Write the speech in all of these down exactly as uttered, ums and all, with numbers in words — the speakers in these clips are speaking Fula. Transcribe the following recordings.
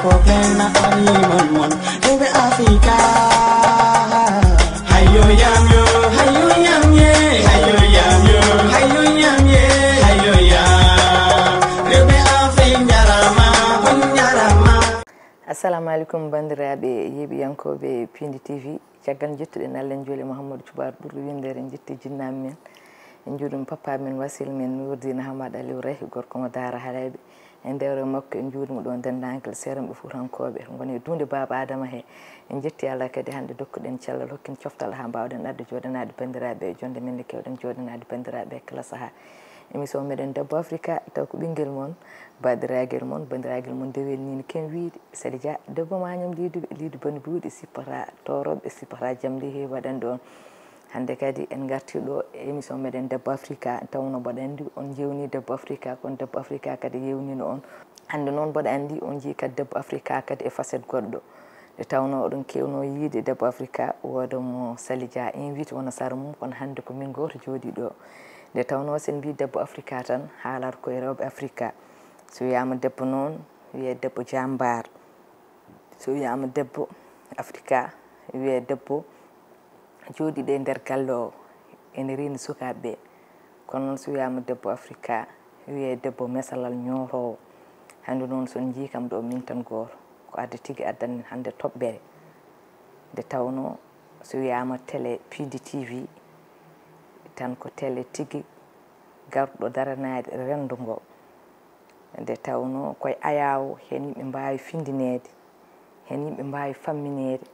Problema animal mon, rewɓe Afrika. Hayo yam yo, hayo yam ye, hayo yam yo, hayo yam ye, hayo yam. Rewɓe Afrika jarama, on jarama. Assalamu alaikum, bandiraɓe yeeɓiyankooɓe Pindi T V. Caggal jettuɗen Allah, en juuli Mouhamadou Cubaar ɓurɗo winndere, en jetti jinnaaɓe men, en njuurima papa men, wasil men, Nourdine Hamad Aliou Rahi, gorko mo Daara Halaaɓe. En dewre makko, en njuurima ɗo denndaangal seeranɓe Fuutankooɓe, ngoni e duunde Baaba Adama he. En jetti Allah kadi hannde dokkuɗen cellal, hokki en coftal haa mbaawɗen adde jooɗanaade banndiraaɓe e jonnde men nde keewɗen jooɗanaade banndiraaɓe kala sahaa. Émission meɗen Debbo Afrika, taw ko ɓinngel mon, baadiragel mon, banndiragel mon dewel Nini Ken wiyde Sali Dia, debbo mañam liidu, liidu bani buuɗi, sippata tooroɓe, sippata jamɗe he waɗan ɗon. Hannde kadi en ngarti ɗo e émission meɗen Debbo Afrika, tawno mboɗo anndi on jewni Debbo Afrika, kono Debbo Afrika kadi yewnino on. Hannde noon mboɗo anndi on jii kadi Debbo Afrika kadi e facette goɗɗo. Nde tawno oɗon kewno yiide Debbo Afrika, wooda mo Sali Dia invite wona sara mum, kono hannde ko min gooto jooɗi ɗo. Nde tawno sen mbi Debbo Afrika tan, haalata koye rewɓe Afrika. So wiyama debbo noon, wiye debbo jambar. So wiyama debbo Afrika, wiye debbo jooɗiiɗo e nder galle o, ene reeni sukaaɓe ɓe. Kono noon so wiyama debbo Afrika, wiye debbo mesalal ñootoowo. Hannde noon so on njii kam ɗo min tan gooto, ko adda tigi addan en hannde toɓɓere. Nde tawno so wiyama télé Pindi T V, tan ko télé tigi garɗo daranaade renndo ngo. Nde tawno koye ayaawo heen yimɓe mbaawi finndineede, heen yimɓe mbaawi fammineede,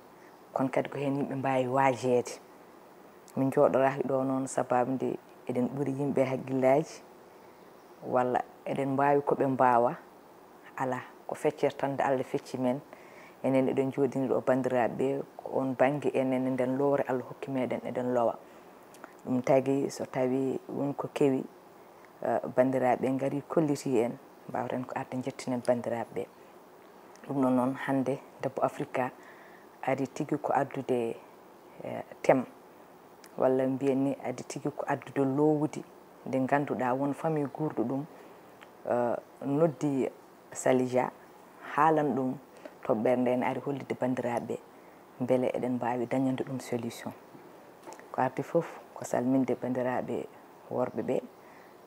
kono kadi ko heen yimɓe mbaawi waajeede. Min njooɗoraaki ɗo noon sababu nde eɗen ɓuri yimɓe hakkillaaji, walla eɗen mbaawi ko ɓe mbaawa, alaa, ko feccere tan nde Allah fecci men. Enen eɗen njooɗini ɗo banndiraaɓe ɓe, ko oon bannge enen eɗen lowre Allah hokki meɗen, eɗen lowa. Ɗum tagi so tawi won ko kewi, eh, banndiraaɓe ɓe ngari kolliti en, mbawten ko arde njettinen banndiraaɓe ɓe. Ɗum ɗon noon hannde Debbo Afrika ari tigi ko addude, eh, thème, walla mbiyen ni ari tigi ko addude lowdi ndi ngannduɗaa won famille guurɗo ɗum, eh, noddi Sali Dia, haalan ɗum toɓɓere nde ene ari hollitde banndiraaɓe ɓe, mbele eɗen mbaawi dañande ɗum solution. Ko arti fof ko salminde banndiraaɓe worɓe ɓe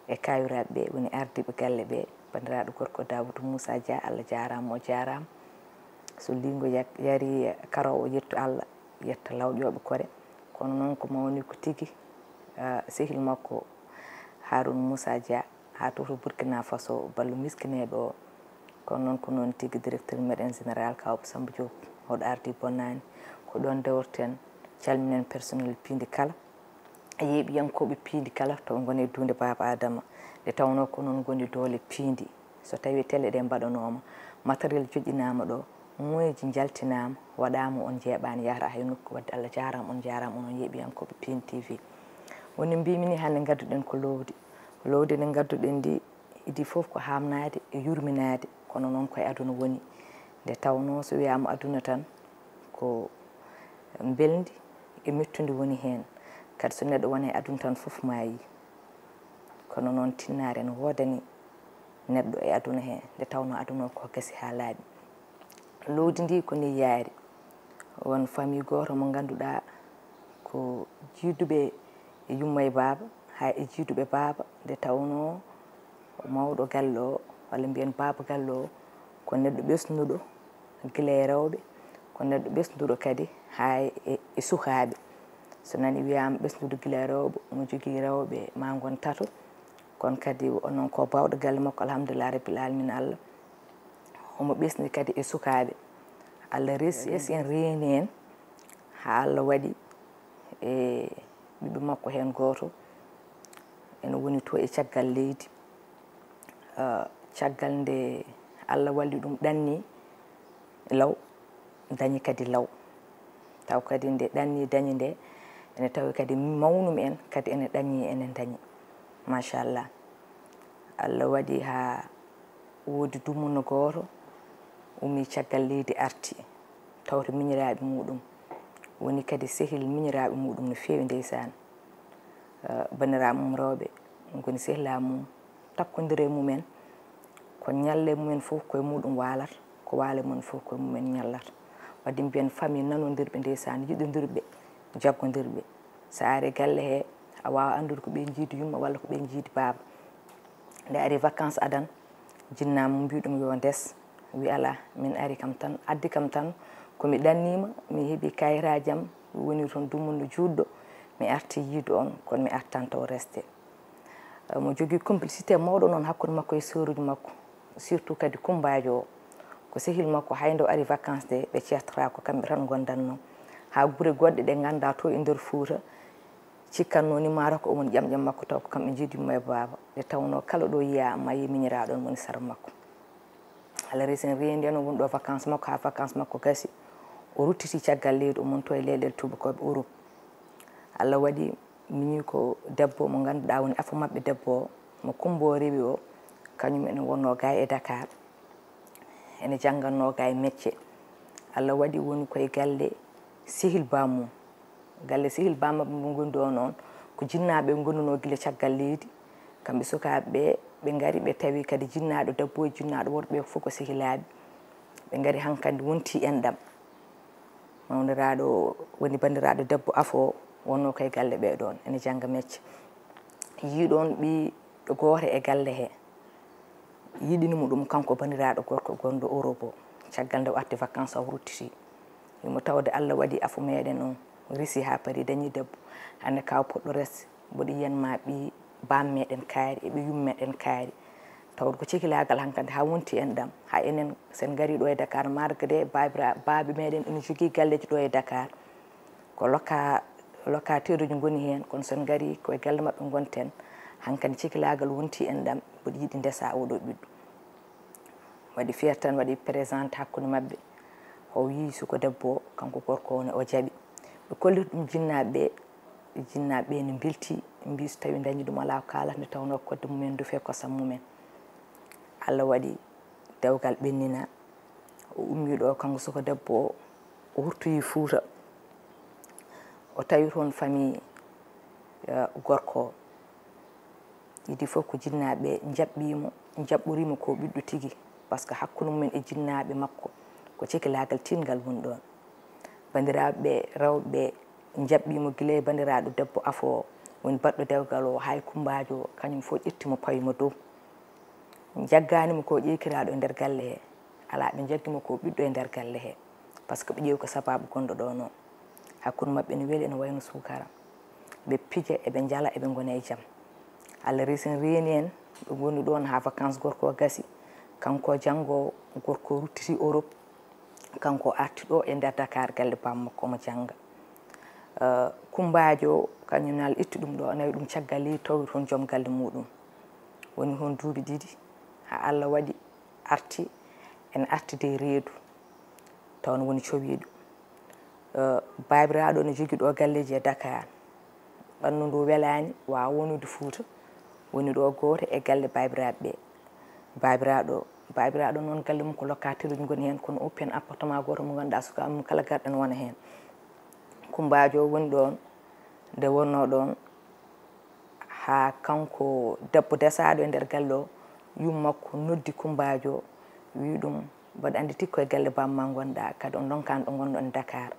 e kawiraaɓe ɓe, woni ardiiɓe galle ɓe, banndiraaɗo gorko Dawoudou Moussa Dia, Allah jaaraama, o jaaraama. So liingo yak-, yarii karoowo, yettu Allah, yetta lawƴooɓe kore. Kono noon ko mawni ko tigi, ah, sehil makko Harouna Moussa Dia, haa to, to Burkina Faso, ballo miskineeɓe o. Kono noon ko noon tigi directeur meɗen général Kawba Samba Diop, oɗo ardi bonnaani. Ko ɗoon dewrten, calminen personnel Pindi kala. E yeeɓiyankooɓe Pindi kala to ngoni e duunde Baaba Adama. Nde tawnoo ko noon ngoni doole Pindi. So tawii télé ɗe mbaɗanooma, matériel joƴƴinaama ɗo, moyeeji njaltinaama, waɗaama, on njeeɓaani yahata hay nokku. Wadde Allah jaaraama, on njaaraama, onon yeeɓiyankooɓe Pindi T V. Woni mbimi ni hannde ngadduɗen ko lowdi. Lowdi ndi ngadduɗen ndi, idi fof ko haamnaade e yurminaade, kono noon koye aduna woni. Nde tawnoo so wiyaama aduna tan ko mbelndi e mettundi woni heen. Kadi so neɗɗo woni e aduna tan fof maayi. Kono noon tinnaare ene woodani neɗɗo e aduna he, nde tawnoo aduna o ko gasi haa laaɓi. Lowdi ndi ko ni yaari. Won famille gooto mo ngannduɗaa ko jiiduɓe e yumma e baaba, haa e jiiduɓe baaba, nde tawnoo mawɗo galle o, walla mbiyen baaba galle o, ko neɗɗo ɓesnuɗo gila e rewɓe, ko neɗɗo ɓesnuɗo kadi haa e, e sukaaɓe. So nani wiyaama ɓesnuɗo gila e rewɓe, omo jogii rewɓe maa ngon tato, kono kadi onon ko baawɗo galle makko, alhamdulillah rabbil alamin, Allah omo ɓesni kadi e sukaaɓe. Allah resi, resi en, reeni en, haa Allah waɗi e ɓiɓɓe makko heen gooto ene woni to e caggal leydi. Ah, caggal nde Allah walli ɗum ɗanni law, dañi kadi law. Taw kadi nde ɗanni dañi nde, ene tawi kadi mawnum en kadi ene ɗanni, ene dañi. Machallah. Allah waɗi haa woodi dumunna gooto ummi caggal leydi arti, tawta miñiraaɓe muɗum. Woni kadi sehil miñiraaɓe muɗum no feewi ndeysaan. Eh, banndiraaɓe mum rewɓe ngoni sehilaaɓe mum, takkondire mumen, ko ñalle mumen fof koye muɗum waalata, ko Waale mum fof ko mumen ñallata. Wadde mbiyen famille nanondirɓe ndeysaan, yiɗondirɓe, jaggondirɓe. So a ari galle he, a waawa anndude ko ɓe njiidi yumma walla ko ɓe njiidi baaba. Nde ari vacances adan, jinnaa mo mbiɗum yo ndes, wi alaa, min ari kam tan, addi kam tan, ko mi ɗanniima, mi heɓi kayitaaji am, woni toon dumunna juutɗo, mi arti yiide on, kono mi artan taw resde. Mo jogii complicité mawɗo noon hakkunde makko e sœuruuji makko, surtout kadi Kummbaajo o. Ko sehil makko, hay nde o ari vacances de, ɓe ceertataa, ko kamɓe tan ngondanno. Haa gure goɗɗe ɗe nganndaa to e nder Fuuta, cikkatno ni maaro ko omo ƴamƴam makko taw ko kamɓe njiidi yumma e baaba. Nde tawnoo kala ɗo yiyaa ma yii miñiraaɗo on woni sara makko. Allah resi en reendi en o woni ɗo vacances makko haa vacances makko gasi. O ruttiti caggal leydi o monto e leelel tuubakooɓe Europe. Allah waɗi miñi ko debbo mo ngannduɗaa woni afo maɓɓe debbo o, mo Kumba o rewi o, kañum ene wonnoo ga e Dakar. Ene janngannoo ga e mecce. Allah waɗi woni koye galle sehil bammum. Galle sehil bammakko mo ngoni ɗo noon, ko jinnaaɓe ngonnunoo gila caggal leydi. Kamɓe sukaaɓe ɓe, ɓe ngari ɓe tawi kadi jinnaaɗo debbo e jinnaaɗo worɓe fof ko sehilaaɓe. Ɓe ngari hankadi wonti enɗam. Mawniraaɗo woni banndiraaɗo debbo afo wonnoo koye galle ɓe ɗoon, ene jannga mecce. Yii ɗoon ɓiy gooto e galle he. Yiɗini mo ɗum kanko banndiraaɗo gorko gonɗo Europe o. Caggal nde o arti vacances o ruttiti. Wimo tawde Allah waɗi afo meɗen o resi haa Paris dañi debbo. Hannde ka o poɗɗo resde, mboɗo yiyan ma ɓiy bam meɗen kaari e ɓiy yum meɗen kaari. Tawde ko cekilaagal hankadi haa wonti enɗam. Haa enen sen ngari ɗo e Dakar, malgré baabira-, baaɓe meɗen ene jogii galleeji ɗo e Dakar. Ko loka-, locataire uji ngoni heen, kono sen ngari koye galle maɓɓe ngonten. Hankadi cekilaagal wonti enɗam, mboɗo yiɗi ndesa oɗo ɓiɗɗo. Waɗi feere tan, waɗi présenté hakkunde maɓɓe. O yii suko debbo o, kanko gorko o ne o jaɓi. Ɓe kolliti ɗum jinnaaɓe ɓe. Jinnaaɓe ɓe ne mbelti, mbii so tawi dañi ɗum alaa ko kaalata, nde tawnoo ko kodde mumen ndufe kosam mumen. Allah waɗi dewgal ɓennina. O ummii ɗo, kanko suko debbo o, o wurtoyi Fuuta. O tawi toon famille, eh, gorko o. Idii fof ko jinnaaɓe njaɓɓii mo, njaɓɓorii mo ko ɓiɗɗo tigi. Par ce que hakkunde mumen e jinnaaɓe makko, ko cekilaagal tiiɗngal woni ɗoon. Banndiraaɓe rewɓe njaɓɓii mo gila e banndiraaɗo debbo afo o, woni baɗɗo dewgal o, hay Kummbaajo o, kañum fof ƴetti mo pawi mo dow. Njaggaani mo ko ƴeekiraaɗo e nder galle he. Alaa, ɓe njaggi mo ko ɓiɗɗo e nder galle he. Par ce que ɓe ƴeewi ko sabaabu gonɗo ɗoon o. Hakkunde maɓɓe ene weli, ene wayno suukara. Ɓe pija, eɓe njala, eɓe ngona e jam. Allah resi en, reeni en, ɓe ngoni ɗoon haa vacances gorko o gasi. Kanko o janngoowo, gorko o ruttiti Europe. Kanko o arti ɗo e nder Dakar galle bammakko omo jannga. Eh, Kummbaajo o, kañum ne Allah itti ɗum ɗo, o nawi ɗum caggal leydi, tawi toon joom galle muɗum. Woni toon duuɓi ɗiɗi, haa Allah waɗi arti, en artidi e reedu, taw ne woni cowiiɗo. Eh, baabiraaɗo ne jogii ɗo galleeji e Dakar. Ɓanndu ndu welaani, waawa wonude Fuuta. Woni ɗo gooto e galle baabiraaɓe ɓe. Baabiraaɗo, baabiraaɗo noon galle mum ko locataire uji ngoni heen, kono oppi en appartement gooto mo ngannduɗaa sukaaɓe mum kala garɗo ene wona heen. Kummbaajo o woni ɗoon, nde wonnoo ɗoon, haa kanko debbo desaaɗo e nder galle o, yum makko noddi Kummbaajo, wii ɗum, mboɗo anndi tigi koye galle bamma ngonɗaa, kadi on ndonkaani ɗo ngonɗon Dakar.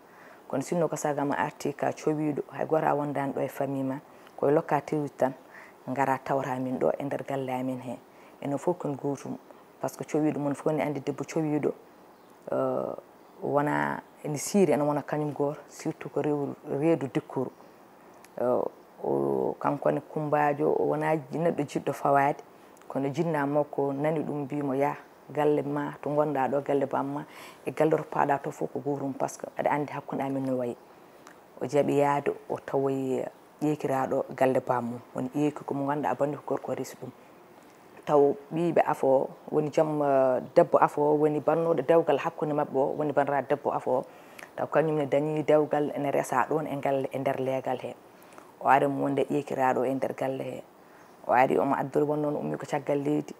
Kono sinno ko sago am a arti ka cowiiɗo, hay gooto a wondaani ɗo e famille ma, koye locataire uji tan, ngara tawra min ɗo e nder galle amin he. Enen fof kon gootum, par ce que cowiiɗo mon fof ne anndi debbo cowiiɗo, eh, wona ene siiri, ene wona kañum gooto, surtout ko rew-, reedu dikkuru. Eh, o, kanko ne Kummbaajo, o wona neɗɗo jiɗɗo fawaade, kono jinnaa makko nani ɗum, mbii mo, "Yah galle ma, to ngonɗaa ɗo, galle bamma, e galle to paaɗaa to fof ko gootum, par ce que aɗa anndi hakkunde amin no wayi." O jaɓi yahde, o tawoyi ƴeekiraaɗo galle bamum. Woni ƴeeki ko mo ngannduɗaa banndi ko gorko o resi ɗum. Taw ɓiyɓe afo o, woni joom, eh, debbo afo o, woni bannooɗo dewgal hakkunde maɓɓe o, woni banndiraaɗo debbo afo o. Taw kañum ne dañii dewgal ene resaa ɗoon e galle, e nder leegal he. O ari mo wonde ƴeekiraaɗo e nder galle he. O ari omo addori won noon, o ummii ko caggal leydi.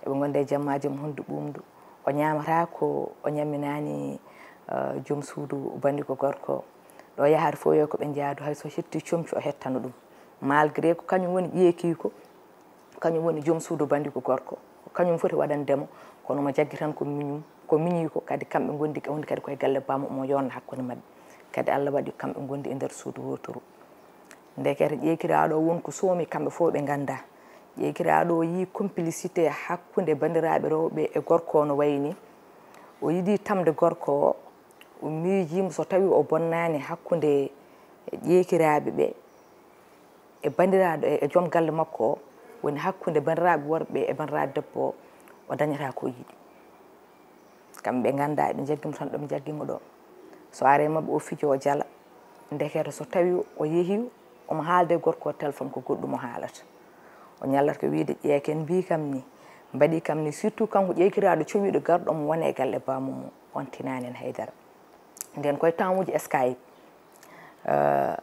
Eɓe ngonda e jammaaji mum, honndu ɓuuɓndu. O ñaamataa ko o ñamminaani, eh, joom suudu banndi ko gorko. Ɗo yahata fof yo ko ɓe njaadu, hay so hetti comci o hettano ɗum. Malgré ko kañum woni ƴeekiiko, kañum woni joom suudu banndi ko gorko. Ko kañum foti waɗande mo, kono omo jaggi tan ko miñum, ko miñi ko, kadi kamɓe ngondi, woni kadi koye galle bamum mo yonna hakkunde maɓɓe. Kadi Allah waɗi kamɓe ngondi e nder suudu wooturu. Ndekete ƴeekiraaɗo o won ko soomi kamɓe fof ɓe ngannda. Ƴeekiraaɗo o yii complicité hakkunde banndiraaɓe rewɓe e gorko o no wayi ni. O yiɗi tamde gorko o, o miijiima so tawi o bonnaani hakkunde ƴeekiraaɓe ɓe e banndiraaɗo e, e joom galle makko o, woni hakkunde banndiraaɓe worɓe e banndiraaɗo debbo o, o dañata ko o yiɗi. Kamɓe ɓe ngannda, ɓe njaggimo tan ɗo ɓe njaggimo ɗo. So ari e maɓɓe o fijo o jala. Ndekete so tawi o yehi, omo haalde e gorko o téléphone ko goɗɗum o haalata. O ñallata ko wiide ƴeeken mbii kam ni, mbaɗi kam ni, surtout kanko ƴeekiraaɗo cowiiɗo garɗo mo wona e galle bamum o, on tinaani en haydara. Nden koye temps uji Skype. Eh,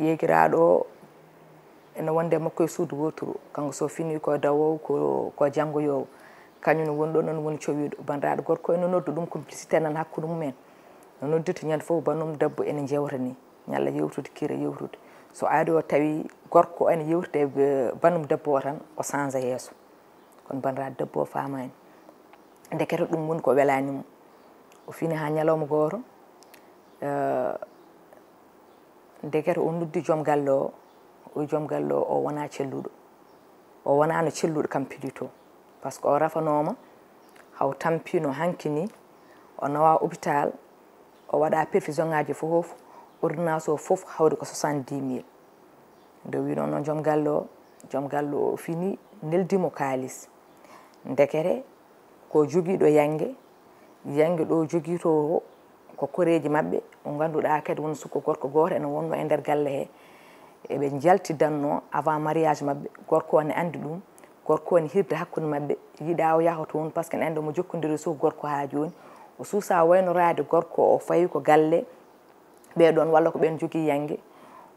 ƴeekiraaɗo o ene wonde e makko e suudu wooturu. Kanko so fini ko dawowo, ko, ko janngoyoowo. Kañum ne woni ɗo noon woni cowiiɗo. Banndiraaɗo gorko ene noddu ɗum, complicité nan hakkunde mumen. No noddita ñande fof banum debbo ene jewta ni. Ñalla yewtude, kiira yewtude. So ari o tawi gorko o ene yewtida e banum debbo o tan, o change yeeso. Kono banndiraaɗo debbo o faamaani. Ndekete ɗum woni ko welaani mo. O fini haa ñalawma gooto, eh, ndekete o noddi joom galle o, o joom galle o, o wonaa celluɗo. O wonaano celluɗo kam plutôt. Par ce que o rafanooma, haw tampino hanki ni, o nawa hôpital, o waɗa perfusion ngaaji fof, ordonnance o fof hawri ko soixante-dix mille. Nde o wino noon joom galle o, joom galle o fini, neldi mo kaalis. Ndekete ko jogiiɗo yannge, yannge ɗo jogii to ko koreeji maɓɓe, mo ngannduɗaa kadi won sukko gorko gooto ene wonno e nder galle he. Eɓe njaltidanno avant mariage maɓɓe, gorko o ne anndi ɗum, gorko o ne hirde hakkunde maɓɓe, yiɗa o yaha toon, par ce que ene anndi omo jokkondiri e sukko gorko haa jooni. O suusa waynoraade gorko o, fayi ko galle ɓee ɗoon walla ko ɓeen jogii yannge.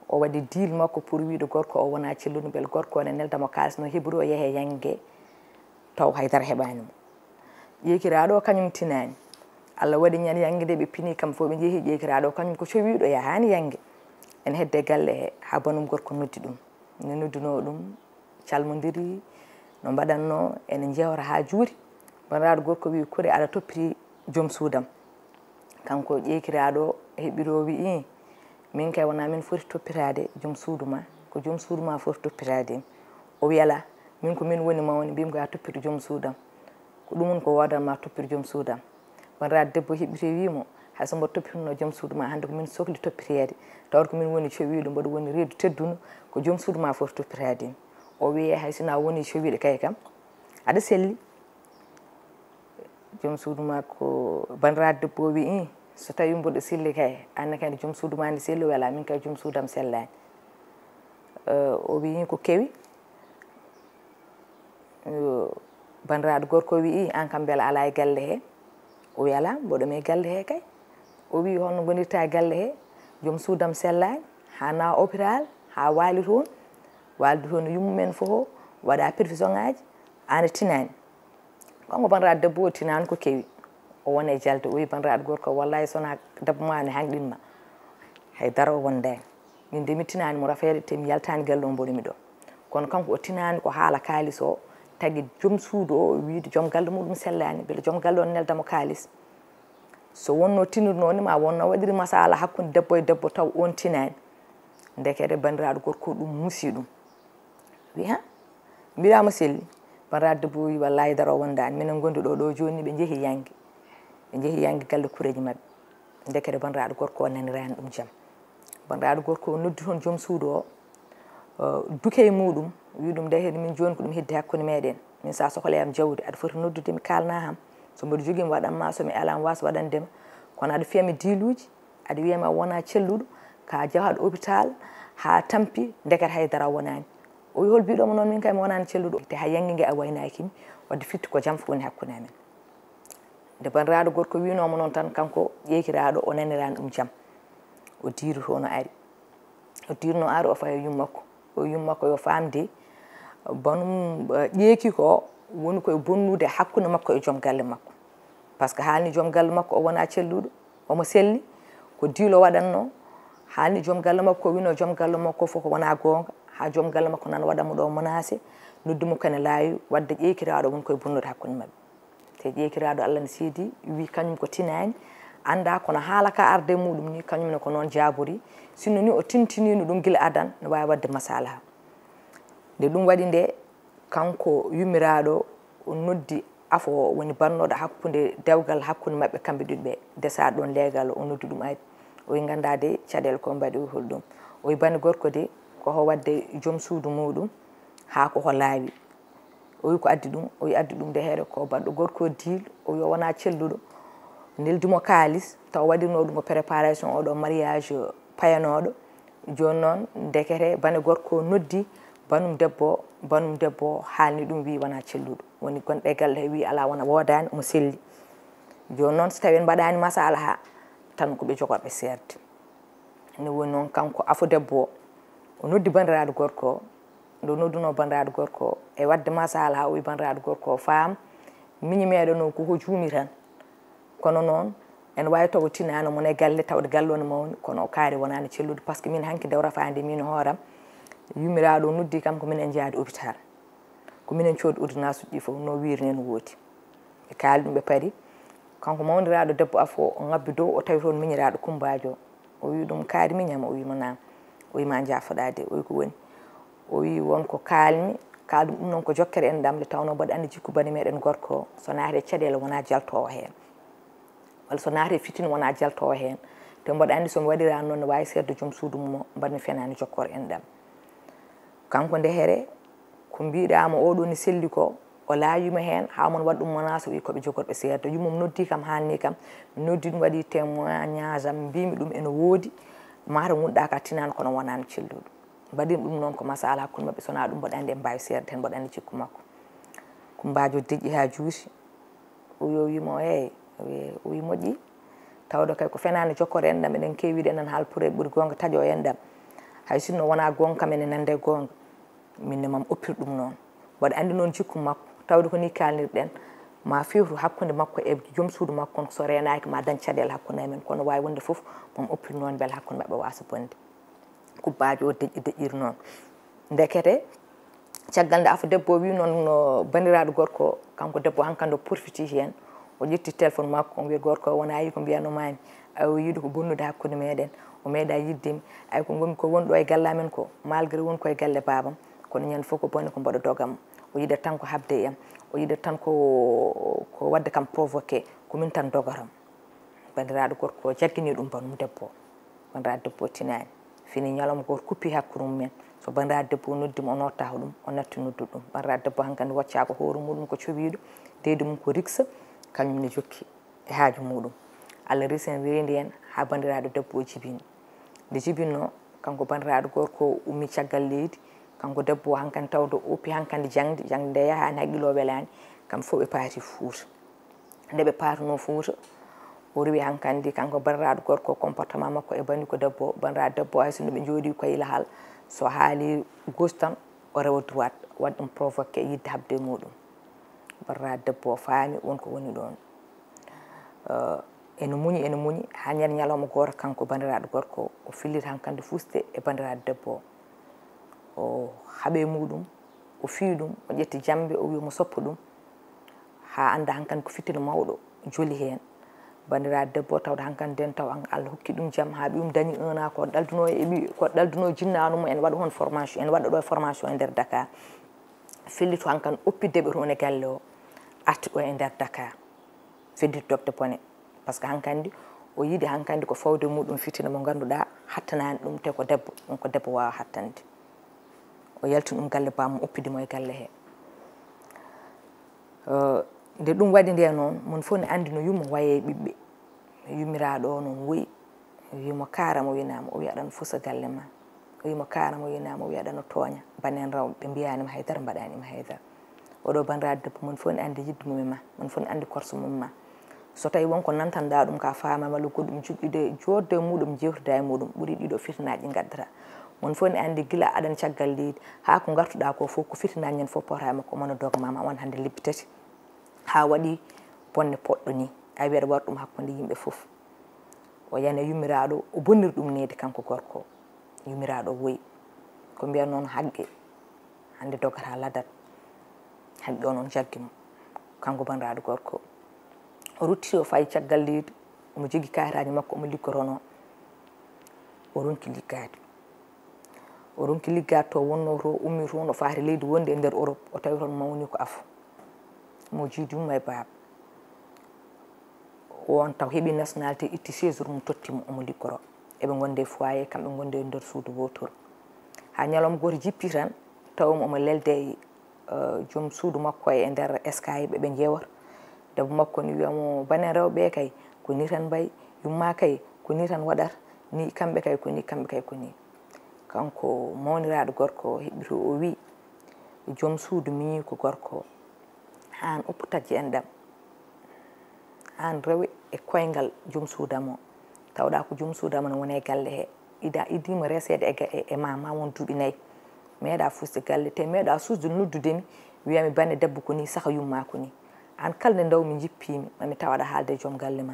O waɗi deal makko pour wiide gorko o wona celluɗo, mbele gorko o ne nelda mo kaalis no heɓori o yahe yannge, taw haydara heɓaani mo. Ƴeekiraaɗo o kañum tinaani. Allah waɗi ñande yannge nde ɓe pini kam fof ɓe njehi, ƴeekiraaɗo o kañum ko cowiiɗo, yahaani yannge. Ene hedde galle he, haa banum gorko noddi ɗum. Ne noddunoo ɗum, calmondiri, no mbaɗatnoo, ene njewta haa juuri. Banndiraaɗo gorko wii, "Kure, aɗa toppiti joom suudam." Kanko ƴeekiraaɗo heɓiroo wii, "Min kay wonaa min foti toppitaade joom suudu ma, ko joom suudu ma foti toppitaade mi." O wii, "Alaa, min ko min woni mawni, mbiimi ko yaa toppito joom suudam. Ko ɗum woni ko woodan ma toppito joom suudam." Banndiraaɗo debbo heɓɓiti wii mo, "Hay so mboɗo toppitino joom suudu ma, hannde ko min sokli toppiteede, tawde ko min woni cowiiɗo, mboɗo woni reedu teddundu, ko joom suudu ma foti toppitaade mi." O wii, "Hay sinaa woni cowiiɗo kay kam, aɗa selli." Joom suudu makko, banndiraaɗo debbo o wii, "Ih, so tawii mboɗo selli kay, aan ne kay joom suudu ma ne selli, wela min kay joom suudam sellaani." Eh, o wii ko kewi. Yo, banndiraaɗo gorko wii, "Aan kam mbela alaa e galle he?" O wii, "Alaa, mboɗo mi e galle he kay." O wii, "Holno ngonirta e galle he? Joom suudam sellaani, haa nawa hôpital, haa waali toon, waaldi toon e yummumen fof, waɗa perfusion ngaaji, aan a tinaani." Kanko banndiraaɗo debbo o tinaani ko kewi. O woni e jalde, o wii banndiraaɗo gorko, "Wallahi so wonaa debbo ma ne hanɗin ma, hay dara o wondaani. Min de mi tinaani mo rafeede, te mi yaltaani galle o mboɗo mi ɗo." Kono kanko o tinaani ko haala kaalis o, tagi joom suudu o, o wiide joom galle muɗum sellaani, mbele joom galle o nelda mo kaalis. So wonno tinirno ni ma wonno waɗiri masala hakkunde debbo e debbo taw on tinaani. Ndekete banndiraaɗo gorko ɗum musi ɗum. Wi ha? Mbiɗa mo selli. Banndiraaɗo debbo wi, "Wallahi daro wondaani. Minen ngondi ɗo, ɗo jooni ɓe njehi yannge. Ɓe njehi yannge galle kureeji maɓɓe." Ndekete banndiraaɗo gorko o naniraani ɗum jam. Banndiraaɗo gorko o noddi toon joom suudu o, o duke e muɗum, wi ɗum, "Nde heen min jooni ko ɗum heddi hakkunde meɗen. Min sa sohla yam jawdi, aɗa foti noddude mi kaalna ham. So mboɗo jogii mi waɗan ma, so mi alaa mi waasa waɗande ma. Kono aɗa fiya mi diiluuji, aɗa wiya ma wona celluɗo, ka jahaɗo hôpital, haa tampi, ndekete hay dara wonaani." O wi, "Hol biɗo mo noon min kay mi wonaani celluɗo? Te hay yannge nge a waynaaki mi, wadde fitti ko jam fof woni hakkunde amen." Nde banndiraaɗo gorko wiinooma noon tan, kanko ƴeekiraaɗo o naniraani ɗum jam. O diiru toon o ari. O diirno ari o fayi yummakko. O yummakko yo faamde banum, eh, ƴeeki ko woni koye bonnude hakkunde makko e joom galle makko. Par ce que haalni joom galle makko o wona celluɗo, omo selli, ko diilo waɗatno. Haalni joom galle makko ko wino joom galle makko fof ko wona goonga. Haa joom galle makko nan waɗa mo ɗo menacé, noddi mo kene laawi, wadde ƴeekiraaɗo woni koye bonnude hakkunde maɓɓe. Te ƴeekiraaɗo Allah ne seedi, wi kañum ko tinaani, anndaa kono haala ka arde muɗum ni, kañum ne ko noon jaabori. Sinno ni o tintiniino ɗum gila adan, ne waawi waɗde masalaha. Nde ɗum waɗi nde, kanko yummiraaɗo o noddi afo o woni bannooɗo hakkunde dewgal hakkunde maɓɓe kamɓe ɗiɗo ɓe, desaa ɗoon leegal o noddi ɗum ari. O wi nganndaa de caɗeele ko mbaɗi o holɗum. O wi bannde gorko de ko ho waɗde joom suudu muɗum haa ko ho laawi. O wi ko addi ɗum, o wi addi ɗum nde heere ko baɗɗo gorko o deal, o wi o wonaa celluɗo. Neldi mo kaalis, taw waɗirnoo ɗum ko préparation oɗo mariage payanooɗo. Jooni noon, ndekete bane gorko o noddi banum debbo, banum debbo haalni ɗum, wi wonaa celluɗo. Woni gonɗo e galle he wi alaa wona woodaani, omo selli. Jooni noon, so tawii en mbaɗaani masalaha, tan ko ɓe jogorɓe seerde. Ne woni noon, kanko afo debbo o, o noddi banndiraaɗo gorko o. Nde o noddunoo banndiraaɗo gorko o, e waɗde masalaha, o wi banndiraaɗo gorko o, faam, miñi meeɗanoo ko ho juumi tan. Kono noon, ene waawi taw o tinaano mon e galle, tawde galle o ne mawni, kono o kaari wonaani cellude, par ce que min hanki nde o rafaande min hooram, yummiraaɗo o noddi kam ko minen njaadi hôpital. Ko minen coodi ordonnance uji ɗi fof, no wiiri ni no woodi. Ɓe kaali ɗum, ɓe pari. Kanko mawniraaɗo debbo afo o ŋabbi dow, o tawi toon miñiraaɗo Kumbaajo. O wi ɗum, kaari miñam? O wi mo naam. O wi ma njaafoɗaa de. O wi ko woni? O wi won ko kaalmi, kaalɗum ɗum noon ko jokkere enɗam, nde tawnoo mboɗo anndi jikku bani meɗen gorko o. So naati e caɗeele wonaa jaltoowo heen. Walla so naati e fitina wonaa jaltoowo heen. Te mboɗo anndi so mi waɗiraani noon ne waawi seerde joom suudu mum o, mbaɗmi fenaande jokkere enɗam. Kanko nde here, ko mbiɗaa mo oɗo ni selli ko, o laayima heen, haa mon waɗ ɗum menace, o wi ko ɓe jogorɓe seerde. Yummum noddi kam, haalni kam, mi noddi ɗum, waɗi témoignage am, mbimi ɗum ene woodi, mata ngunɗaa ka tinaani kono wonaani celluɗo. Mbaɗin ɗum noon ko masala hakkunde maɓɓe, so wonaa ɗum mboɗo anndi en mbaawi seerde heen, mboɗo anndi jikku makko. Kumbaajo deƴƴi haa juuti, o wi, o wi mo, eey, o wi, o wi moƴƴi. Tawde kay ko fenaande jokkere enɗam, eɗen keewi wiide enen haalpure ɓuri goonga taƴo enɗam. Hay sinno wonaa goonga kam ene nande goonga. Min ne mam oppir ɗum noon. Mboɗo anndi noon jikku makko, tawde ko ni kaalnirɗen, ma fewtu hakkunde makko e joom suudu makko, kono so reenaaki ma dañ caɗeele hakkunde amen, kono waawi wonde fof mam oppir noon mbele hakkunde maɓɓe waasa bonde. Kumbaajo o deƴƴi deƴƴiri noon. Ndekete, caggal nde afo debbo o wi noon no banndiraaɗo gorko o, kanko debbo o hankandi o profiti heen. O ƴetti téléphone makko, o wiya gorko o, wonaa yi ko mbiyanoo maami. Ay, o yiɗi ko bonnude hakkunde meɗen. O meeɗa yiɗde mi. Ay, ko ngonmi ko woni ɗo e galle amen ko, malgré woni ko e galle baabam, kono ñande fof ko bone ko mboɗo dogam. O yiɗat tan ko haɓde e am. O yiɗat tan ko, ko waɗde kam provoqué. Ko min tan dogoram. Banndiraaɗo gorko o jaggini ɗum banum debbo o. Banndiraaɗo debbo o tinaani. Fini ñalawma gooto kuppi hakkunde mumen. So banndiraaɗo debbo o noddi mo, o nottaako ɗum, o natti noddude ɗum. Banndiraaɗo debbo hankandi waccaako hoore muɗum ko cowiiɗo, deydi mum ko riksa, kañum ne jokki e haaju muɗum. Allah resi en, reendi en haa banndiraaɗo debbo o jibini. Nde jibinno, kanko banndiraaɗo gorko o ummi caggal leydi, kanko debbo o hankandi tawde o oppi hankandi jaŋde, jaŋde nde yahaani, haqqil o welaani, kamɓe fof ɓe paati Fuuta. Nde ɓe paatunoo Fuuta, o rewi hankandi kanko banndiraaɗo gorko, comportement makko e banndiraaɗo debbo. Banndiraaɗo debbo, hay sinno ɓe njooɗii ko e lahal, so haali gauche tan, o rewa droite, waɗi ɗum provoqué yiɗde haɓde e muɗum. Banndiraaɗo debbo o faami won ko woni ɗoon. Eh, ene muñi, ene muñi, haa ñande ñalawma gooto, kanko banndiraaɗo gorko o, o filliti hankandi fusude e banndiraaɗo debbo o. O haɓi e muɗum, o fiyi ɗum, o ƴetti jammbe, o wi omo soppa ɗum, haa annda hankandi ko fitina mawɗo joli heen. Banndiraaɗo debbo o, tawde hankandi nden taw an-, Allah hokki ɗum jam, haa ɓiyum dañi un an, ko ɗaldunoo e ɓiy, ko ɗaldunoo jinnaanu mum, ene waɗa heen formation, ene waɗa ɗo e formation e nder Dakar. Fellito hankandi oppi deɓe toon e galle o, arti ɗo e nder Dakar. Feddi dogde bone. Par ce que hankandi o yiɗi hankandi ko fawde muɗum fitina mo ngannduɗaa hattanaani ɗum, te ko debbo, ɗum ko debbo waawa hattande. O yaltini ɗum galle bammum, oppidi mo e galle he. Eh, nde ɗum waɗi nde noon, mon fof ne anndi no yumma waye e ɓiɓɓe. Yummiraaɗo o noon woyi. O wi mo, "Kaara mo winaama." O wi, "Aɗa no fusa galle ma." O wi mo, "Kaara mo winaama." O wi, "Aɗa no tooña. Banen raw, ɓe mbiyaani ma haydara, mbaɗaani ma haydara." Oɗo banndiraaɗo debbo, mon fof ne anndi yidde mum e ma, mon fof ne anndi korso mum e ma. So tawii won ko nantanɗaa ɗum ka faama malla goɗɗum, joɗɗude, jooɗde e muɗum, jewtida e muɗum, ɓuri ɗiɗo fitinaaji ɗi ngaddata. Mon fof ne anndi gila aɗan caggal leydi, haa ko ngartuɗaa ko fof, ko fitinaaji ñande fof potaama ko mano dogma ma, won hannde lebbi tati. Haa waɗi bonne poɗɗo ni, a wiya aɗa waɗa ɗum hakkunde yimɓe fof. O yani yummiraaɗo, o bonniri ɗum needi kanko gorko. Yummiraaɗo woyi. Ko mbiyan noon haqqe, hannde dogata ladat. Haqqe o noon jaggi mo. Kanko banndiraaɗo gorko, O rutti, o fayi caggal leydi, omo jogi kayitaaji makko, omo liggotonoo. O ronki liggaade. O ronki liggaade to wonnoo to, o ummi toon, o faati leydi wonndi e nder Europe, o tawi toon mawni ko afo. Mo jiidi yumma e baaba. O on taw heɓi nationalité, itti séjour mum, totti mo, omo liggoro. Eɓe ngonde e foyer, kamɓe ngonde e nder suudu wootoru. Haa ñalawma gooto jippi tan, tawi mo omo lelde e, eh, joom suudu makko e nder Skype, ɓe ƴeewata. Debbo makko ni wiya mo, "Bane rewɓe kay, ko ni tan mbayi, yumma kay, ko ni tan waɗata, ni kamɓe kay, ko ni, kamɓe kay, ko ni." Kanko mawniraaɗo gorko o heɓi to, o wi, "Joom suudu miñi ko gorko, aan uppu tajji enɗam, aan rewe e koyngal joom suudam o. Tawɗa ko joom suudam o ne wona e galle he. Ida, idima reseede e, ga- e, e ma, ma won duuɓi nayi. Meeɗa fuusde galle, te meeɗa suusde noddude mi, wiya mi bane debbo ko ni, saka yumma ko ni. Aan kala nde ndaw mi jippimi, ma mi tawaɗa haalde e joom galle ma.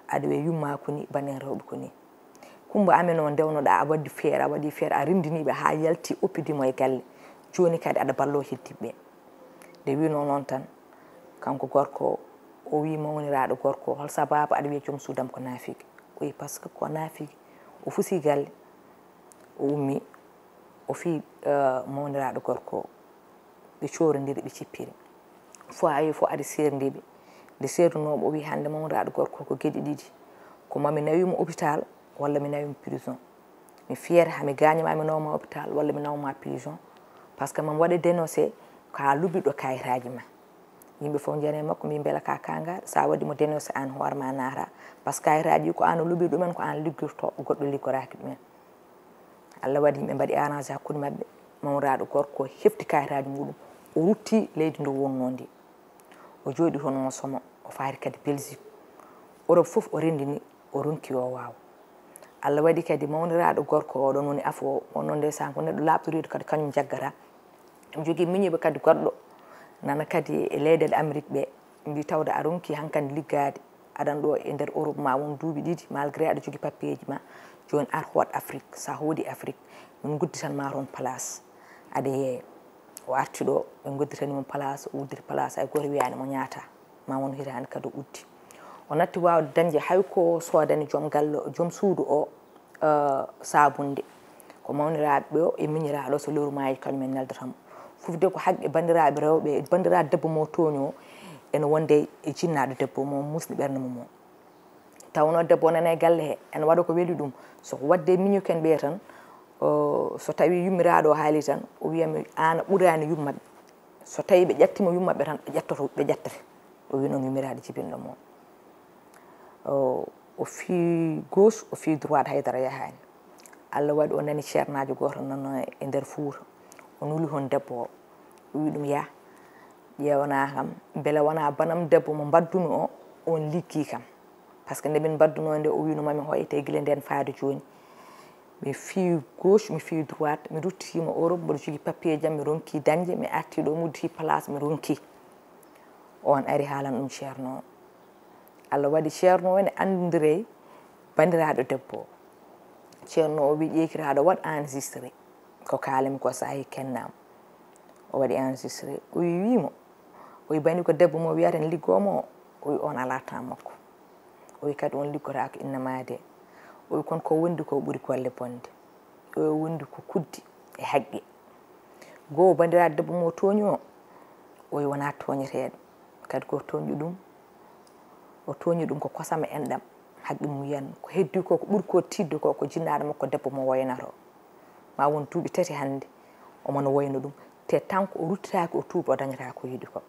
Aɗa wiya yumma ko ni, bane rewɓe ko ni. Kumba amen o ndewnoɗa, a waɗi feere, a waɗi feere, a rindiniɓe haa yalti, oppidimo e galle. Jooni kadi aɗa ballo heddiɓe." Nde wino noon tan, kanko gorko o, o wi mawniraaɗo gorko, "Hol sababu aɗa wiya joom suudam ko naafiki?" O wi, "Parce que ko naafiki, o fusi galle, o ummi, o fi, eh, mawniraaɗo gorko o." Ɓe coorondiri, ɓe cippiri. Foyer fof ari seerndiɓe. Nde seerdunooɓe o wi, "Hannde mawniraaɗo gorko ko geɗe ɗiɗi. Ko ma mi nawi mo hôpital, walla mi nawi mo prison. Mi fiyata haa mi gaaña ma, mi nawa ma hôpital, walla mi nawa ma prison. Parce que ma mi waɗa dénoncé ko haa luɓiɗo kayitaaji ma." Yimɓe fof njani e makko, mbi, "Mbela ka kangal, sa waɗi mo dénoncé, aan hoore ma naata. Parce que kayitaaji ko aan o luɓi ɗumen, ko aan liggirto, goɗɗo liggoraaki ɗumen." Allah waɗi yimɓe mbaɗi arrangé hakkunde maɓɓe. Mawniraaɗo gorko o hefti kayitaaji muɗum, o rutti leydi ndo wonnoo ndi. O jooɗi toon, omo somo, o faari kadi Belgique. Europe fof o renndini, o ronki o waaw. Allah waɗi kadi mawniraaɗo gorko o, ɗon woni afo o, wonno ndeysaan ko neɗɗo laaɓtoriiɗo kadi kañum jaggata. Omo jogii miñiiɓe kadi goɗɗo, nana kadi e leyɗeele Amérique ɓe, mbi tawde a ronki hankadi liggaade, aɗan ɗo e nder Europe ma won duuɓi ɗiɗi, malgré aɗa jogii papiyeeji ma, jooni ar hoot Afrique, sa hooti Afrique, min ngudditan ma toon place, aɗa yeeya. O arti ɗo, ɓe ngudditani mo place, o udditi place, hay gooto wiyaani mo ñaata, ma won hitaande kadi o uddi. O natti waawde dañde hay ko soodani joom galle, joom suudu o, eh, saabunde. Ko mawniraaɓe o e miñiraaɗo, so lewru maayi kañum en neldata mo. Fof de ko haqqe banndiraaɓe rewɓe, banndiraaɗo debbo mo tooñi o, ene wonde e jinnaaɗo debbo mo musni ɓernde mum o. Tawnoo debbo o nana e galle he, ene waɗa ko weli ɗum. So ko waɗde miñiken ɓe tan, o, so tawii yummiraaɗo o haali tan, o wiya mi, "Aan a ɓuraani yummaɓe." So tawii ɓe ƴattiima yummaɓe tan, ɓe ƴettoto, ɓe ƴettete. O wi noon yummiraaɗo jibinɗo mo. O, o fii gauche, o fii droite, haydara yahaani. Allah waɗi o nani ceernaajo gooto noon e nder Fuuta. O nuli hon debbo o. O wi ɗum, "Yah, ƴeewanaa kam, mbele wonaa banam debbo mo mbaddumi o, on liggii kam." Parce que nde min mbaddunoo nde, o wino mami hoyte gila ndeen faade jooni. Mi fii gauche, mi fii droite, mi ruttitiima Europe, mboɗo jogii papier jam, mi ronki dañde, mi arti ɗo, mi udditi place, mi ronki. On ari haalan ɗum ceerno o. Allah waɗi ceerno o ene anndondiri e banndiraaɗo debbo o. Ceerno o wi ƴeekiraaɗo, "Waɗ enregistré ko kaalami ko, so a heɓii kennam." O waɗi enregistré. O wi, wi mo, o wi, "Bani ko debbo mo wiyata ne liggoo mo o?" O wi, "On alaa temps makko." O wi, "Kadi on liggotaako innama de." O wi, "Kono ko wondi ko ɓuri golle bonde." O wi, "Wondi ko kuddi e haqqe." Goo banndiraaɗo debbo mo tooñi o, o wi, "Wonaa tooñeteeɗo. Kadi ko tooñɗo ɗum, o tooñi ɗum ko kosam e enɗam. Haqqe mum yiyan. Ko heddi ko, ko ɓuri ko tiiɗde ko, ko jinnaaɗo makko debbo mo woynata o. Ma won duuɓi tati hannde, omo no woyna ɗum. Te tanko o ruttitaaki, o tuubi, o dañata ko yiɗi ko."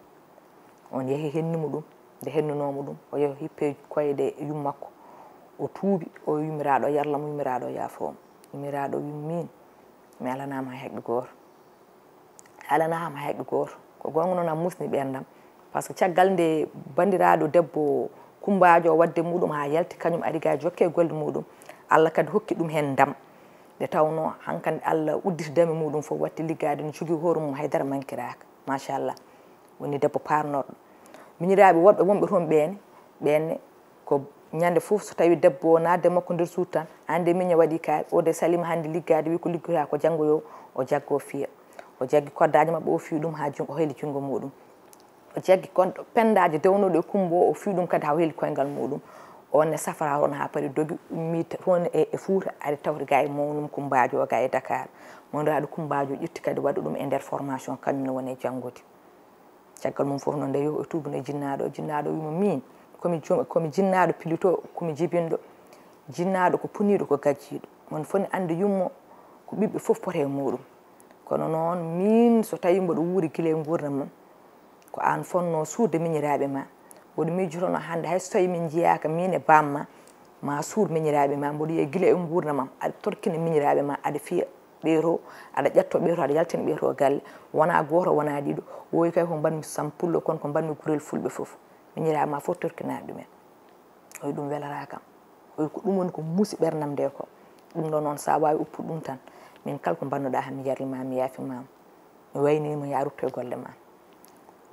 On yehi henni mo ɗum. Nde hennunoo mo ɗum, o yehi hippe koyɗe yummakko. O tuubi, o yummiraaɗo, yarla mo, yummiraaɗo yaafoo mo. Yummiraaɗo wi, "Miin, mi alanaama hay haqqe gooto." Alanaama hay haqqe gooto. Ko goonga noon, a musni ɓeerndam. Parce que caggal nde banndiraaɗo debbo kumbaajo o waɗde muɗum haa yalti, kañum ari ga jokke golle muɗum, Allah kadi hokki ɗum heen ndam. Nde tawnoo hankadi Allah udditi dame muɗum fof, watti liggaade, no jogii hoore mum, haydara mankiraaka. Machallah. Woni debbo paarnorɗo. Miñiraaɓe woɗɓe wonɓe toon ɓeen, ɓeen ko ñande fof so tawii debbo o naatde makko nder suudu tan, "Aan de miña waɗi kaari, o de saliima hannde liggaade, wi ko liggotaa ko janngo yo o jaggo fiya." O jaggi koddaaji maɓɓe, o fiyi ɗum haa jun-, o heli junngo muɗum. O jaggi kon pendaaji dewnooɗi e Kummba o, o fii ɗum kadi haa o heli koyngal muuɗum. O wonde safara toon haa paari dogi, ummii toon e, e Fuuta, ari tawti gaa e mawnum Kummbaajo o gaa e Dakar. Mawniraaɗo Kummbaajo ƴetti kadi waɗi ɗum e nder formation, kañum ne woni e janngude. Caggal mum fof noon nde yo o tuubu nde jinnaaɗo, jinnaaɗo wii mo miin, komi joom, komi jinnaaɗo pilito, komi jibinɗo. Jinnaaɗo ko puniiɗo, ko gajjiiɗo. Mon fof ne anndi yummo ko ɓiɓɓe fof poti e muuɗum. Kono noon miin so tawii mboɗo wuuri gila e nguurndam am, ko aan fotnoo suurde miñiraaɓe ma. Mboɗo miijotoo hannde hay so tawii min njiyaaka miin e baam ma, ma suur miñiraaɓe ma. Mboɗo yiya gila e nguurndam am, aɗa torkina miñiraaɓe ma, aɗa fiya ɓeeto, aɗa ƴetto ɓeeto, aɗa yaltina ɓeeto galle. Wonaa gooto, wonaa ɗiɗo. Woy kay ko mbaɗmi Sampullo, kono ko mbaɗmi gurel fulɓe fof. Miñiraaɓe ma fof torkinaani ɗumen. Oy ɗum welataa kam. Oy ko ɗum woni ko muusi ɓerndam nde ko. Ɗum ɗo noon so a waawi uppude ɗum tan, min kala ko mbannoɗaa heen mi yarli ma, mi yaafi ma. Mi wayni mo yaa rutto e golle ma.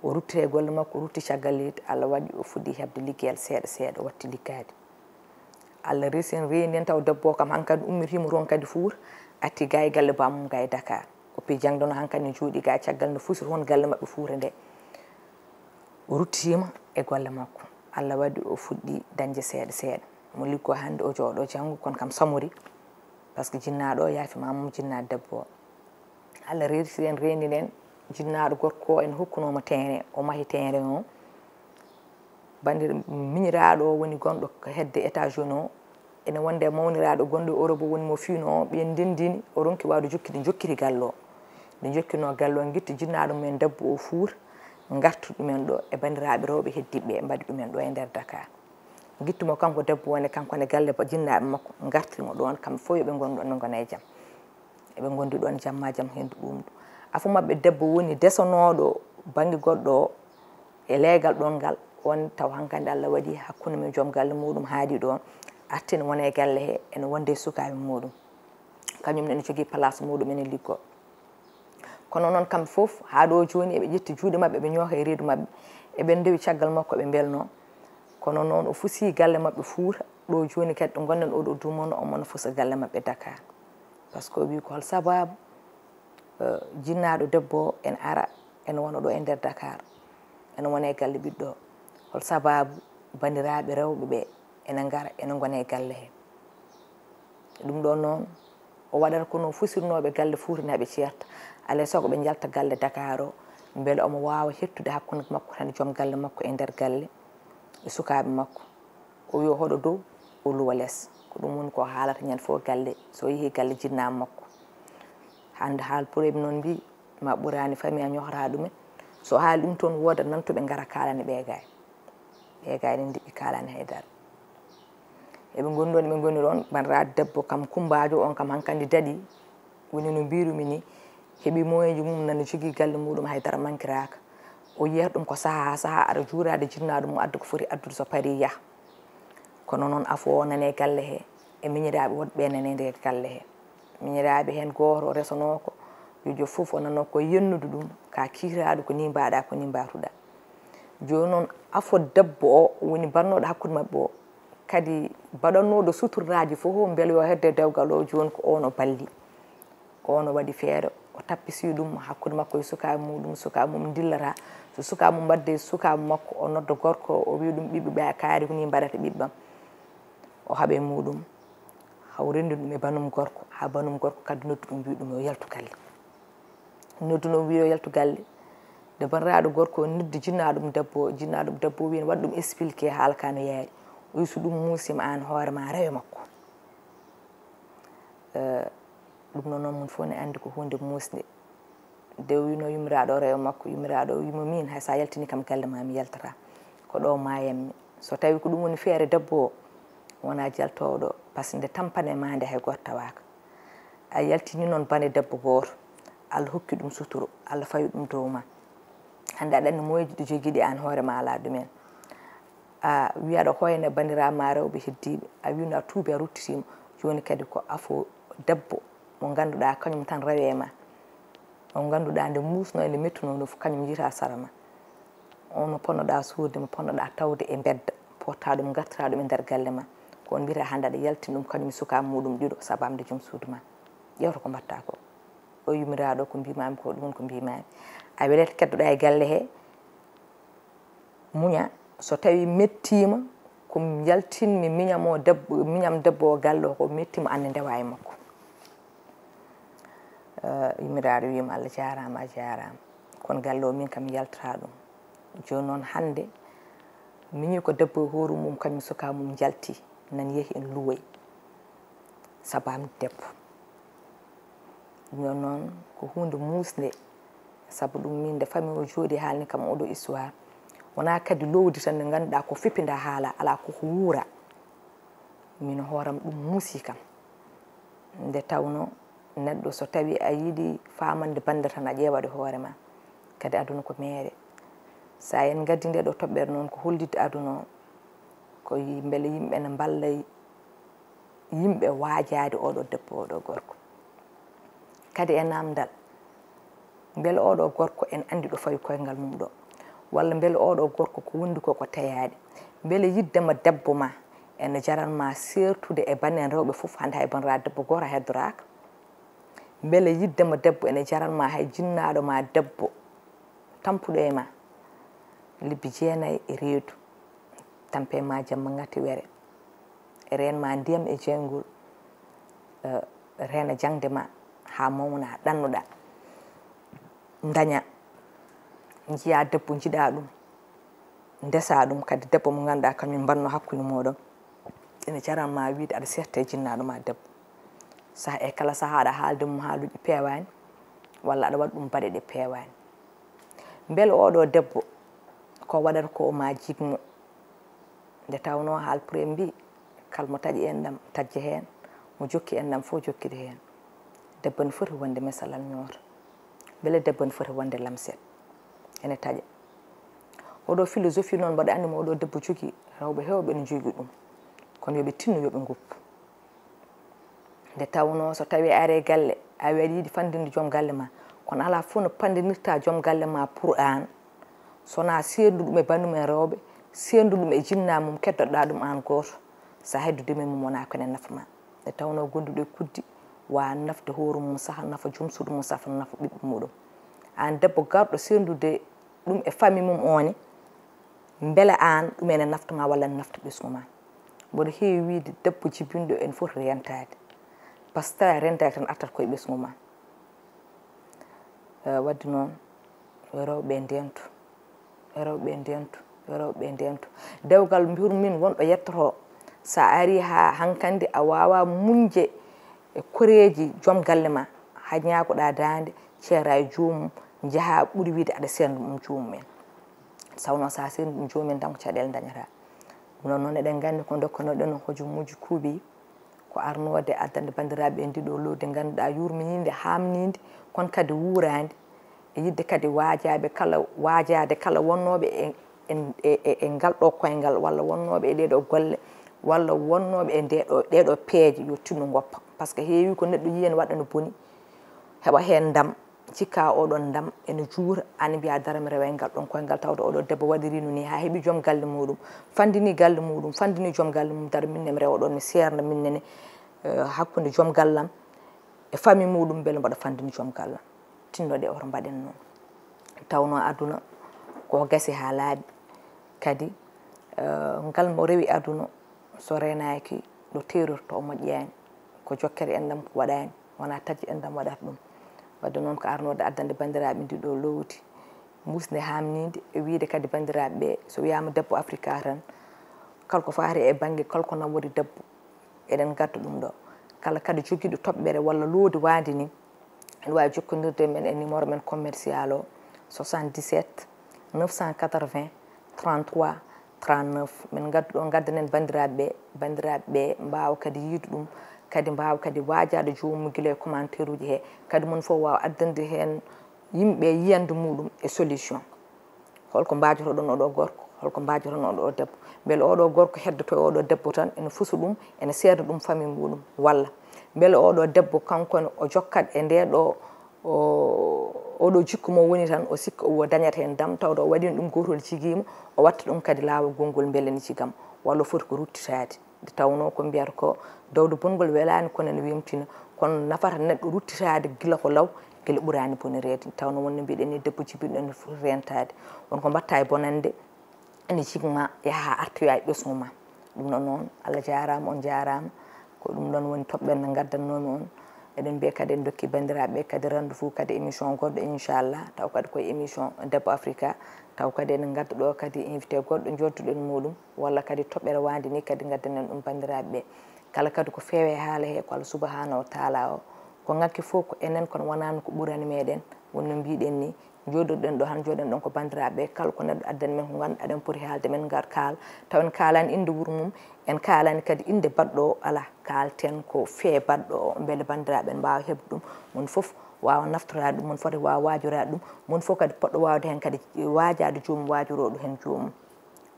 O ruttiri e golle makko, o rutti caggal leydi, Allah waɗi o fuɗɗi heɓde liggeyal seeɗa seeɗa, o watti liggaade. Allah resi en, reeni en taw debbo o kam hankadi ummitiima toon kadi Fuuta, arti gaa e galle bammum gaa e Dakar. O pii jangde no hankadi ne jooɗi gaa caggal no fusi toon galle maɓɓe Fuuta nde. O ruttitiima e golle makko. Allah waɗi o fuɗɗi dañde seeɗa seeɗa. Mo liggo hannde o jooɗo janngo, kono kam samori. Par ce que jinnaaɗo o yaafi ma mo jinnaaɗo debbo o. Allah resi en, reeni en, jinnaaɗo gorko o en hokkunoo mo terrain, o mahi terrain o. Banndir miñiraaɗo o woni gonɗo ko hedde étage o, ene wonde mawniraaɗo gonɗo e Europe o woni mo fiinoo, ɓe ndenndini, o ronki waawde jokkude, njokkiri galle o. Nde njokkinoo galle o, ngitti jinnaaɗo mumen debbo o Fuuta, ngarti ɗumen ɗo e banndiraaɓe rewɓe heddiiɓe ɓe, mbaɗi ɗumen ɗo e nder Dakar. Ngitti mo kanko debbo o ne, kanko ne galle ba-, jinnaaɓe makko, ngarti mo ɗoon, kamɓe fof yo ɓe ngon ɗoon, ɓe ngona e jam. Eɓe ngondi ɗoon jamma jam henndu ɓuuɓndu. Afo maɓɓe debbo woni desanooɗo bannge goɗɗo o e leegal ɗoon ngal, oon taw hankadi Allah waɗi hakkunde mum e joom galle muuɗum haaɗi ɗoon, arti ene wona e galle he, ene wonda e sukaaɓe muuɗum. Kañum ne ene jogii place muuɗum, ene liggoo. Kono noon kamɓe fof, haa ɗo jooni eɓe ƴetti juuɗe maɓɓe, eɓe ñooka e reedu maɓɓe. Eɓe ndewi caggal makko, eɓe mbelnoo. Kono noon o fusi galle maɓɓe Fuuta, ɗo jooni kadi ɗo ngonɗen oo ɗo duumono, omo no fusa galle maɓɓe Dakar. Par ce que o wii ko hol sabaabu, eh, jinnaaɗo debbo o ene ara, ene wona ɗo e nder Dakar, ene wona e galle ɓiɗɗo o. Hol sabaabu banndiraaɓe rewɓe ɓe ene ngara, ene ngona e galle he? Ɗum ɗo noon, o waɗata ko no fusirnooɓe galle Fuuta ne, ɓe ceerta. Alaa e sago ɓe njalta galle Dakar o, mbele omo waawa hettude hakkunde makko tan e joom galle makko e nder galle, e sukaaɓe makko. O wiya hoɗo dow, o luwa les. Ko ɗum woni ko haalata ñande fof galle, so o yehi galle jinnaaɓe makko. Hannde haal pure ɓe noon mbii, ma ɓuraani fami a ñohata ɗumen. So haali ɗum toon, wooda nantuɓe ngara kaalana ɓe gaay. Ɓe gaay ne ndiɗɗi kaalani hay dara. Eɓe ngoni ɗoon, eɓe ngoni ɗoon, banndiraaɗo debbo kam kumbaajo on kam hankadi daɗi. Woni no mbiirumi ni, heɓi moyeeji mum, nana jogii galle muuɗum, hay dara mankiraaka. O yiyata ɗum ko sahaa haa sahaa, aɗa juuraade jinnaaɗo mum, adda ko foti addude so parii yaha. Kono noon afo o nani e galle he, e miñiraaɓe woɗɓe nani e nder galle he. Miñiraaɓe heen gooto o resanoo ko, yo joom fof o nanoo ko yennude ɗum, ka kiiraaɗo ko nii mbaɗa, ko nii mbaɗtuɗa. Jooni noon afo debbo o woni bannooɗo hakkunde maɓɓe o, kadi baɗannooɗo suturaaji fof, mbele yo hedde dewgal o, jooni ko o no balli. O no waɗi feere, o tappisi ɗum hakkunde makko e sukaaɓe muuɗum, sukaaɓe mum ndillata. So sukaaɓe mum mbaɗde e sukaaɓe makko, o nodda gorko, o wiya ɗum, "Ɓiɓɓe ɓe a kaari ko nii mbaɗata ɓiɓɓam." O haɓa e muuɗum, haw renndi ɗum e banum gorko, haa banum gorko kadi noddu ɗum, wiya ɗum yo yaltu galle. Noddu noon wiya yo yaltu galle. Nde banndiraaɗo gorko o noddi jinnaaɗo mum debbo o, jinnaaɗo mum debbo o wiya ne waɗa ɗum expliqué haala ka no yaari. O wiya so ɗum muusiima aan hoore ma rewe makko. Eh, ɗum noon, noon, mon fof ne anndi ko huunde muusnde. Nde o wiinoo yummiraaɗo o rewo makko, yummiraaɗo o wiimo, "Miin, hay so a yaltinii kam galle ma, mi yaltataa. Ko ɗo maayammi." So tawii ko ɗum woni feere debbo o, wonaa jaltoowo ɗo, par ce que nde tampane ma nde, hay gooto tawaaka. A yaltinii noon bane debbo gooto, Allah hokki ɗum suturo, Allah fawi ɗum dow ma. Hannde aɗa anndi moyeeji ɗi jogii ɗi aan hoore ma alaa ɗumen. A wiya aɗa hoyna banndiraaɓe ma rewɓe heddiiɓe, a wiino a tuubi, a ruttitiima. Jooni kadi ko afo debbo mo ngannduɗaa kañum tan rewe ma. Mo ngannduɗaa nde muusnoo, nde mettunoo, nde fof kañum yiyataa sara ma. On mo ponnoɗaa suurde, mo ponnoɗaa tawde e mbedda, potta ɗum, ngartira ɗum e nder galle ma. Ko on mbiyata hannde aɗa yaltini ɗum kañum e sukaaɓe muuɗum ɗiɗo, sabamde joom suudu ma. Ƴeewta ko mbaɗta ko. O yummiraaɗo ko mbiimaami ko, ɗum woni ko mbiimaami. A welete keddoɗaa e galle he, Muña, so tawi mettiima, ko yaltinmi miñam o debbo, miñam debbo o galle o, ko mettiima, anne ndewa e makko. Eh, yummiraaɗo wiima, "Allah jaaraama, a jaaraama. Kono galle o min kam mi yaltata ɗum." Jooni noon hannde, miñi ko debbo e hoore mum, kañum suka mum njalti, nan yehi en luwoy. Sabaam debbo. Ɗum ɗon noon ko huunde muusnde, sabu ɗum min nde famille o jooɗi haalni kam oɗo histoire, wonaa kadi lowdi tan nde ngannduɗaa ko fipinda haala, alaa ko ko wuura. Min hooram ɗum muusi kam. Nde tawno neɗɗo so tawi a yiɗi faamande bannde tan a ƴeewaɗe hoore ma. Kadi aduna ko meere. So en ngaddi nde ɗo toɓɓere noon ko hollitde aduna o, ko yi-, mbele yimɓe ne mballa yimɓe waajaade oɗo debbo, oɗo gorko. Kadi e naamndal, mbele oɗo gorko en anndi ɗo fawi koyngal mum ɗo? Walla mbele oɗo gorko ko wondi ko ko teyaaɗe? Mbele yiddema debbo ma ene jaran ma seertude e bannen rewɓe fof, hannde hay banndiraa debbo gooto a heddoraaka? Mbele yiddema debbo ene jaran ma hay jinnaaɗo ma debbo tampuɗo e ma lebbi jeenayi e reedu, tampe ma jamma ngati were, reen ma ndiyam e jeyngol, eh, reena jaŋde ma haa mawna, ɗannoɗa, ndaña, njiya debbo, njiɗa ɗum, ndesa ɗum kadi debbo mo ngannduɗaa kañum mbanno hakkunde mooɗon, ene jaran ma wiide aɗa seerta e jinnaaɗo ma debbo. Saha e kala saha aɗa haalde mum haaluuji peewaani, walla aɗa waɗa ɗum baɗe ɗe peewaani. Mbele oɗo debbo ko waɗata ko ma jikmo? Nde tawno haal pure mbi, "Kala mo taƴi enɗam, taƴde heen, mo jokki enɗam fof, jokkide heen." Debbo ne foti wonde mesalal ñoota. Mbele debbo ne foti wonde lamset? Ene taƴa. Oɗo philosophie noon, mboɗo anndi mo oɗo debbo jogii, rewɓe heewɓe ne njogii ɗum. Kono yo ɓe tinno, yo ɓe ngoppu. Nde tawno so tawi a ari e galle, a wi aɗa yiɗi fanndinde joom galle ma, kono alaa fof no panndinirta joom galle ma pour aan, so wonaa seerndu ɗum e banndum en rewɓe, seerndu ɗum e jinnaa mum, keddoɗaa ɗum aan gooto, so a heddude mum wonaa ko ene nafa ma. Nde tawno gonduɗo e kuddi, waawa nafde hoore mum, saha nafa joom suudu mum, saha nafa ɓiɓɓe muɗum. Aan debbo garɗo seerndude ɗum e famille mum o ne, mbele aan ɗum ene nafta ma walla ene nafta ɓesngu ma? Mboɗo heewi wiyde debbo jibinɗo ene foti rentaade. Par ce que tawi a rentaaki tan artat koye ɓesngu ma. Eh, wadde noon, yo rewɓe ndeentu, yo rewɓe ndeentu, yo rewɓe ndeentu. Dewgal mbiyumi min wonɗo yettoto, so a ari haa hankandi a waawa muñde e koreeji joom galle ma, haa ñaagoɗaa daande, ceera e joomum, njaha ɓuri wiyde aɗa seerna ɗum joomum en. Sawno so a seerni ɗum joomum en tan ko caɗeele ndañata. Ɗum noon, noon eɗen nganndi ko ndokkanoɗen hojommuuji kuuɓi, ko arnoode addande banndiraaɓe en ndiɗo lowdi ngannduɗaa yurminiinde, haamniinde, kono kadi wuuraande. E yiɗde kadi waajaaɓe kala, waajaade kala wonnooɓe e, e, e, e, e ngal ɗo koyngal, walla wonnooɓe e ɗee ɗo golle, walla wonnooɓe e ndee ɗo, ɗee ɗo peeje, yo tinno ngoppa. Par ce que heewi ko neɗɗo yiyi ene waɗa no boni, heɓa heen ndam, cikka oɗon ndam ene juuta, aan mbiya dara mi rewa e ngal ɗon koyngal, tawde oɗo debbo waɗirino ni haa heɓi joom galle muɗum, fanndini galle muɗum, fanndini joom galle mum, dara min ne mi rewa ɗon, mi seerna min nene, eh, hakkunde joom gallam e famille muɗum, mbele mbaɗa fanndini joom gallam. Tinnoɗe oto mbaɗen noon. Tawno aduna ko gasi haa laaɓi. Kadi, eh, ngal mo rewi aduna, so reenaaki, ɗo teerirta o moƴƴaani. Ko jokkere enɗam ko waɗaani, wonaa taƴde enɗam waɗata ɗum. Wadde noon ko arnoode addande banndiraaɓe ndi ɗo lowdi, muusnde haamniinde, e wiyde kadi banndiraaɓe ɓe, so wiyaama debbo Afrika tan, kala ko faati e bannge, kala ko nawori debbo, eɗen ngadda ɗum ɗo. Kala kadi jogiiɗo toɓɓere walla loowdi waandi ni, ene waawi jokkondirde e men e numéro men commercial o, soixante-dix-sept neuf cent quatre-vingts trente-trois trente-neuf. Min ngaddu ɗo, ngaddanen banndiraaɓe ɓe, banndiraaɓe ɓe mbaawa kadi yiide ɗum, kadi mbaawa kadi waajaade joomum gila e commentaire uji he, kadi mon fof waawa addande heen yimɓe yiyannde muɗum e solution. Holko mbaajotoɗon oɗo gorko, holko mbaajoton oɗo debbo? Mbele oɗo gorko heddoto e oɗo debbo tan ene fusa ɗum, ene seerda ɗum famille muɗum? Walla mbele oɗo debbo kanko ne o jokkat e nde ɗo, o, oɗo jikku mo woni tan, o sikka o dañat heen ndam, tawde o waɗino ɗum gotol jigiima, o watta ɗum kadi laawol gongol mbele ne jigam, walla o foti ko ruttitaade? Nde tawnoo ko mbiyata ko dawde bonngol welaani, kono ene weemtina, kono nafata neɗɗo ruttitaade gila ko law, gila ɓuraani bonireede. Nde tawnoo wonno mbiɗen ni, debbo jibinɗo ene foti reentaade. Won ko mbaɗta e bonannde, Ene jigma yaha artoya e ɓesngu ma. Ɗum ɗon noon, Allah jaaraama, on jaaraama. Ko ɗum ɗon woni toɓɓere nde ngaddannoomi on. Eɗen mbiya kadi en ndokki banndiraaɓe kadi renndo fof kadi émission goɗɗo, inchallah, taw kadi koye émission Debbo Africa, taw kadi eɗen ngadda ɗo kadi invité goɗɗo, jooɗtuɗen muɗum, walla kadi toɓɓere waande ni kadi ngaddanen ɗum banndiraaɓe ɓe. Kala kadi ko feewe haala he ko Allah subhanahu wa taala o, ko ngakke fof ko enen, kono wonaano ko ɓurani meɗen. Wonno mbiɗen ni, jooɗirɗen ɗo han, jooɗen ɗon ko banndiraaɓe, kala ko neɗɗo addani men ko ngannduɗaa eɗen poti haalde, men ngar kaal, taw en kaalani innde wuro mum, en kaalani kadi innde baɗɗo o, ala, kaalten ko fee baɗɗo o, mbele banndiraaɓe en mbaawa heɓde ɗum, mon fof waawa naftoraade ɗum, mon foti waawa waajoraade ɗum, mon fof kadi poɗɗo waawde heen kadi waajaade joomum, waajoroo ɗum heen joomum.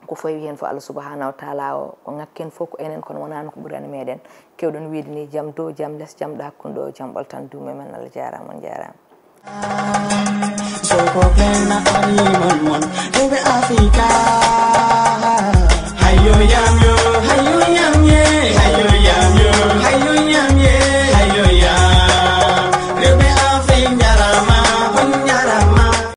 Ko fawi heen fof Allah subhanahu wa taala o, ko ngakken fof ko enen, kono wonaano ko ɓurani meɗen. Kewɗen wiide ni, jam dow, jam les, jam ɗo hakkunde o, jam ɓoltan duume men. Allah jaaraama, on jaaraama. Soko pen na animal mon, rewɓe Afrika. Hayo yam yo, hayo yam ye, hayo yam yo, hayo yam ye, hayo yam. Rewɓe Afrika.